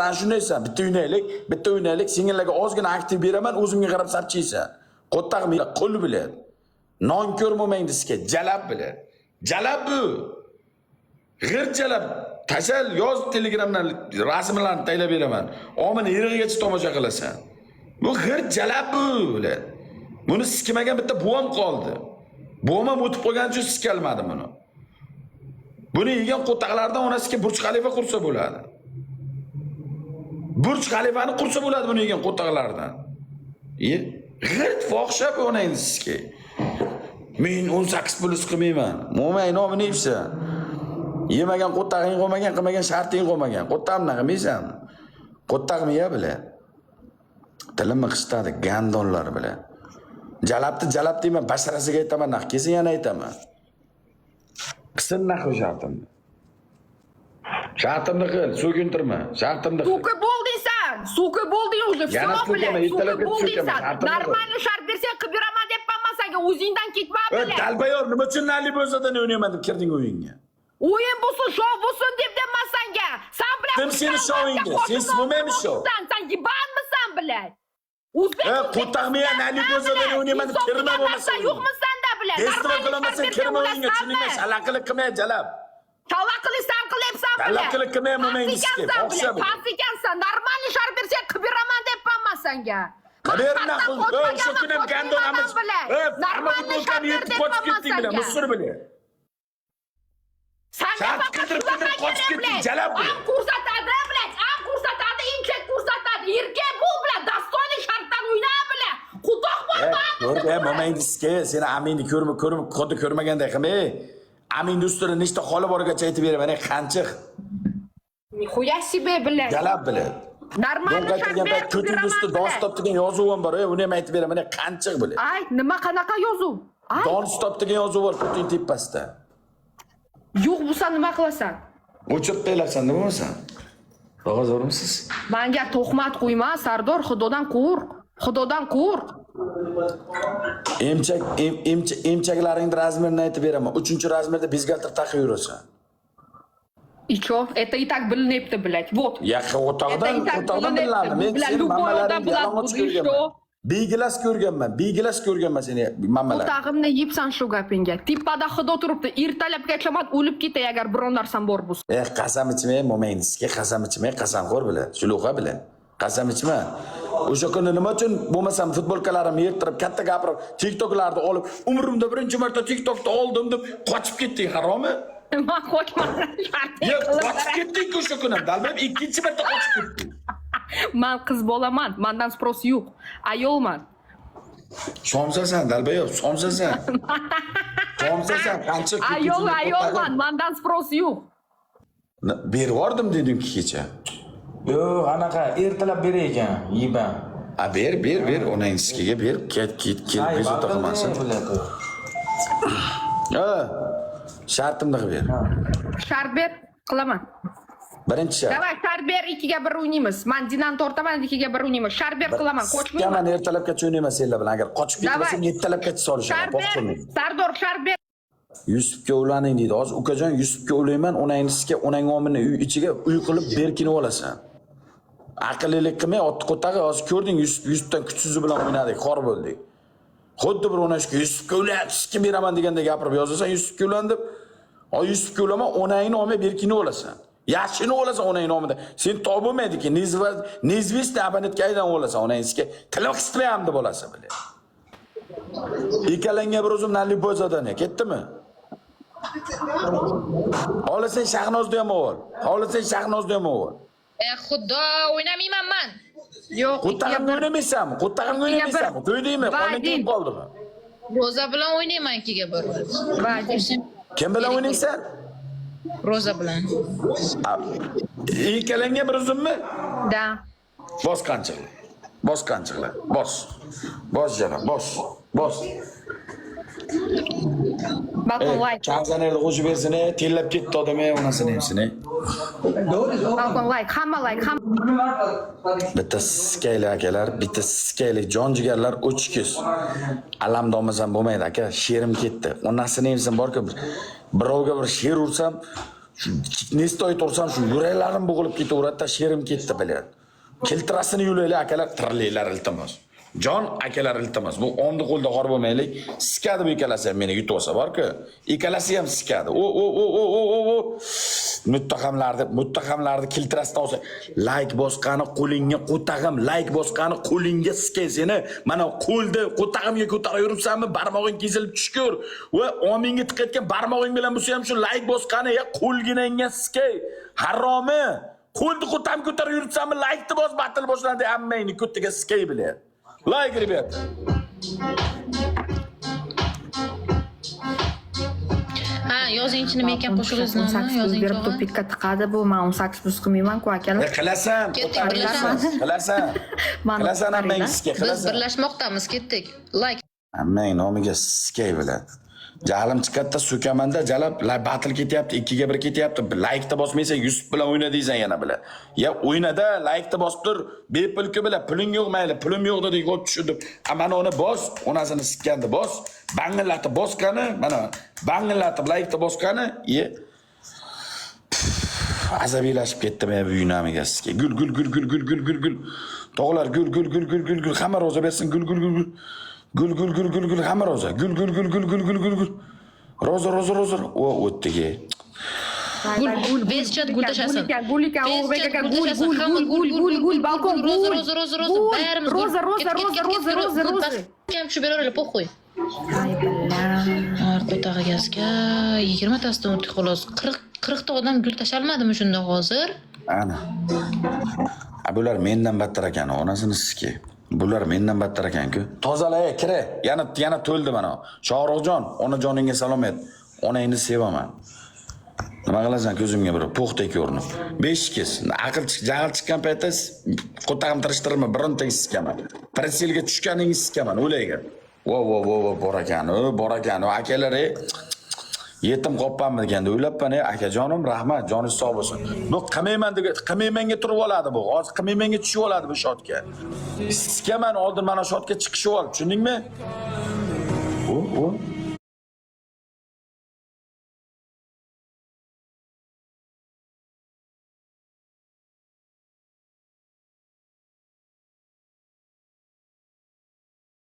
Ana shundaysan, bitta o'ynaylik, bitta o'ynaylik, singillarga ozgina aktiv beraman, o'zimga qarab sapchiysan. Qo'ttaq qul biladi. Nonko'r bo'lmang sizga, jalab biladi. Jalab bu. G'irt jalab. Tashal yoz, Telegramdan rasmlarni taylab beraman. Omini yirig'igacha tomosha qilasan. Bu g'irt jalab bu biladi. Buni sikmagan bitta buvam qoldi. Buvam ham o'tib qolgani uchun sikalmadim buni. Buni yegan qo'taqlardan onasiga Burj Xalifa qursa bo'ladi. Burj Xalifani qursa bo'ladi buni yegan qo'taqlardan. E, g'irt fohisha bu onangni sizga. Men 18 plus qilmayman. Mo'may nomini yeyapsan. Yemagan qo'tag'ing qolmagan, qilmagan sharting qolmagan. Qo'taqni qilmaysan. Qo'taqmi ya bila. Tilimni qishtadi, гандон lar bilan. Jalabni jalab deyman, basharasiga aytaman, naq kelsin yana aytaman. Qilsin naql shartimni. Shartimni qil, so'kintirma. Shartimni qil. Сука bo'lding san. Сука bo'lding уже. Все, Yana so'kama, блядь. Сука ertalabgacha bo'lding so'kama, san. shartimni qil. Нормальный shart bersang qilib beraman debman senga. O'zingdan ketma, E, блядь. Долбоёб, nima uchun Nali bo'lsadan o'ynayman deb kirding o'yinga? O'yin bo'lsin, shov bo'lsin deb deyapman senga. San bilan Kim seni shovingga? Sen bo'lmaymi shov? San ебан misan, блядь? O'zbek E, qo'taqmi ya, Nali bo'lsadan o'ynayman deb kirma bo'lmasa o'yinga. Yo'qmi sanda, блядь? Festival qilamasang kirma o'yinga, tushundingmi? Shalaqilik qilmay, jalab. Shalaqilik san qilyapsan, блядь. Shalaqilik qilmay, mo'mangni sikib, fohisha bu. Past ekansan. Нормальный shart bersang qilib beraman deyapman man senga. Ber naql. O'sha kun ham гандон amiz. E, Нормальный shart futbolkani ber yirtib qochib deyapman ketding bilan, senga. Musur bilan. Sanga Shart faqat qidirib shunaqa qidirib qochib kerak, ketding, блядь. jalab bu. Am ko'rsatadi, блядь, am ko'rsatadi, emchak ko'rsatadi. Erkak bu, блядь, достойный shartdan o'yna, блядь. Qudoq bor. Ko'r, e, momangni sizga, seni amingni ko'rma, ko'rma, xuddi ko'rmaganday qilma. Amingni ustida nechta xoli borgacha aytib beraman, ey, qanchiq. Нихуя себе, блядь. Jalab biladi. Нормальный Don shart qaytargan ber, payt ko'tingni ustida beraman, Don stop degan yozuv ham bor, ey, uni ham aytib beraman, ey, qanchiq biladi. Ay, nima, qanaqa yozuv? Ay, Don stop degan yozuv bor ko'ting tepasida. Yo'q bo'lsa nima qilasan? O'chirib qo'ylarsan, nima bo'lsa? Qog'oz bormisiz? Manga tuhmat qo'yma, Sardor, Xudodan qo'rq. Xudodan qo'rq. Emchak emchaklaringni размер ini aytib beraman. 3-размер da бюстгальтер taqib yurasan. И чё? Это и так bilinyapti, блядь. Вот. Yaqin o'toqdan, Это и так o'toqdan bilinyapti. bilardim. Men Bilan seni любой odam mammalaringni biladi yalang'och buni, ko'rganman. что? Begilas ko'rganman, begilas ko'rganman seni mammalar. O'tag'imni yebsan shu gapingga. Tepada Xudo turibdi. Ertalabgacha man o'lib ketay agar biron narsam bor bo'lsa. Eh, qasam ichmay, mo'mangni sizga qasam ichmay, qasamxo'r bilan, shuluqa bilan. Qasam ichma. O'sha kuni nima uchun bo'lmasam futbolkalarimni yirttirib, katta gapirib, TikToklarda olib, umrimda birinchi marta TikTokda oldim deb qochib ketding, haromi? Man qochmadim. Yo'q, qochib ketding-ku o'sha kuni. Долбоёб, ikkinchi marta qochib ketding. Man qiz bolaman, mandan спрос yo'q. Ayolman. Somsasan, долбоёб, somsasan. Somsasan, qancha Ayol, ayolman, mandan спрос yo'q. Berib yubordim dedim-ki kecha. Yo'q, anaqa ertalab berar ekan, yiban. A, ber, ber, ber, onang sikiga ber, ket, ket, kelib bezovta qilmasin. Ha, shartimni qilib ber. Shart ber, qilaman. Birinchi shart. Давай, shart ber, 2ga 1 o'ynaymiz. Man Dinani tortaman, 2ga 1 o'ynaymiz. Shart ber, qilaman, qochmayman. Sikkaman, ertalabgacha o'ynayman senlar bilan. Agar qochib ketmasam, Давай. ertalabgacha solishaman. Shart ber, Sardor, shart ber. Yusufga ulaning deydi. Hozir ukajon Yusufga ulayman, onangni sizga, onang omini uy ichiga uy qilib berkinib olasan. Aqllilik qilmay, otni qo'tag'i hozir ko'rding, Yusuf Yusufdan kuchsizi bilan o'ynadik, xor bo'ldik. Xuddi bir o'ynashga Yusufga ulan, sizga beraman deganda gapirib yozasan, Yusufga ulan deb. O Yusufga ulaman, onangni olmay berkinib olasan. Yaxshini olasan onang nomida. Sen top bo'lmaydiki, неизвестный abonentga aydan olasan onang sizga. Tilim qisitmayapti bolasi bilan. Ikkalangga bir o'zim на любой задание. Ketdimi? Xohlasang Shahnozni ham ol. Xohlasang Shahnozni ham ol. E xudo, o'ynamayman man. Yo'q, 2ga Qo'ttag'imga 1. o'ynamaysanmi? Qo'ttag'imga 2ga 1. o'ynamaysanmi? To'ydingmi? Qoning Vadin. kelib qoldimi? Roza bilan o'ynayman 2ga 1. Vadin. Kim bilan o'ynaysan? Roza bilan. A, ikkalangga bir o'zimmi? Да. Bos qanchiqlar. Bos qanchiqlar. Bos. Bos jonim, bos. Bos. Balkon like. Chanzanerni qo'shib bersin, ey, tellab ketdi odam, ey, onasini emsin, ey. Balkon like, hamma like, hamma. Bitta siskayli akalar, bitta siskayli jon jigarlar o'chkiz. Alamda olmasam bo'lmaydi aka, sherim ketdi. Onasini emsin borku, birovga bir sher ursam, Shu nestoy tursam shu yuraklarim bo'g'ilib ketaveradi-da, sherim ketdi, блядь. Keltirasini yulaylik akalar, tirliklar, iltimos. Jon akalar, iltimos. Bu omdi qo'lda xor bo'lmaylik. Sikadi bu ikkalasi ham meni yutib olsa bor-ku. Ikkalasi ham sikadi. O o o o o o o. Muttahamlarni, muttahamlarni kiltirasidan olsa, layk bosqani qo'lingga qo'tag'im, layk bosqani qo'lingga sikay seni. Mana qo'lda qo'tag'imga ko'tarib yuribsanmi, barmog'ing kesilib tushgur. Va omingga tiqayotgan barmog'ing bilan bo'lsa ham shu layk bosqani ya qo'lginangga sikay. Haromi. Qo'lni qo'tam ko'tarib yuribsanmi, laykni bos, battle boshlandi, hammangni ko'tiga sikay, блядь. Лайк, ребята. Ha, yozingchi nima ekan qo'shig'ingiz nomi? 18 pul Yozingchi berib og'a. tupikka tiqadi bu. Man 18 pul qilmayman-ku, akalar. E, qilasan, Ketdik, qo'tag'im, birlashamiz. qilasan. Mani Qilasan hammang qutqaringlar. sikay, Biz qilasan. birlashmoqdamiz, ketdik. Like. Hammang nomiga sikay, блядь. Jahlim chiqadida so'kamanda jalab, la battle ketyapti, 2-1 ketyapti. Laykni bosmaysan, Yusuf bilan o'yna deysan yana, блядь. Ya o'ynada, laykni bosib tur, bepul-ku, блядь, puling yo'q mayli, pulim yo'q dedik, qo'yib tushirdim. A mana uni bos, onasini sikkandi bos, bangillatib bosgani, mana bangillatib laykni bosgani, ye. Asabiylashib ketdim ya bu uynomiga sizga. Gul gul gul gul gul gul gul gul. Tog'lar gul gul gul gul gul gul, hamma ro'za bersin, gul gul gul gul. Gul gul gul gul gul, hamma ro'za. Gul gul gul gul gul gul gul gul. Ro'za ro'za ro'za. O o'tdigi. Gul, gul, vесь chat gul tashlasin. Gul ekan, gul ekan, Vесь Ulug'bek chat aka, gul gul, tashlasin. gul, Hamma gul, gul, gul, gul, balkon, Ro'za, gul. ro'za, ro'za, ro'za, Gul, barimiz gul. Ro'za, ro'za, Ket, ket, ro'za, ket, ro'za, ket, ro'za, gul ro'za. pastga ham tushib beraverlar, похуй. Ay, бля. Ay, qo'tag'iga aka, 20 tasidan o'tdik xolos. 40 40 ta odam gul tashalmadimi shunda hozir? Ana. A bular mendan battar ekan, onasini sizki. Bular mendan battar ekan-ku. Tozalay, kira. Yana yana to'ldi mana. Shohruxjon, onajoningga salom ayt. Onangni sevaman. Nima qilasan ko'zimga bir po'xdek ko'rinib. 5 kez. Aql jahl chiqqan paytda qo'tag'im tirishtirma, birontang sikaman. Прицел ga tushganingni sikaman, o'layga. Vo vo vo vo bor ekan, o bor ekan, o akalar ey. Yetim qolibmanmi deganda o'ylabman, ey akajonim, rahmat, joningiz sog' bo'lsin. Bu qilmayman degan, qilmaymanga turib oladi bu. Hozir qilmaymanga tushib oladi bu shotga. Sikaman oldin mana shotga chiqishib ol, tushundingmi? O, o.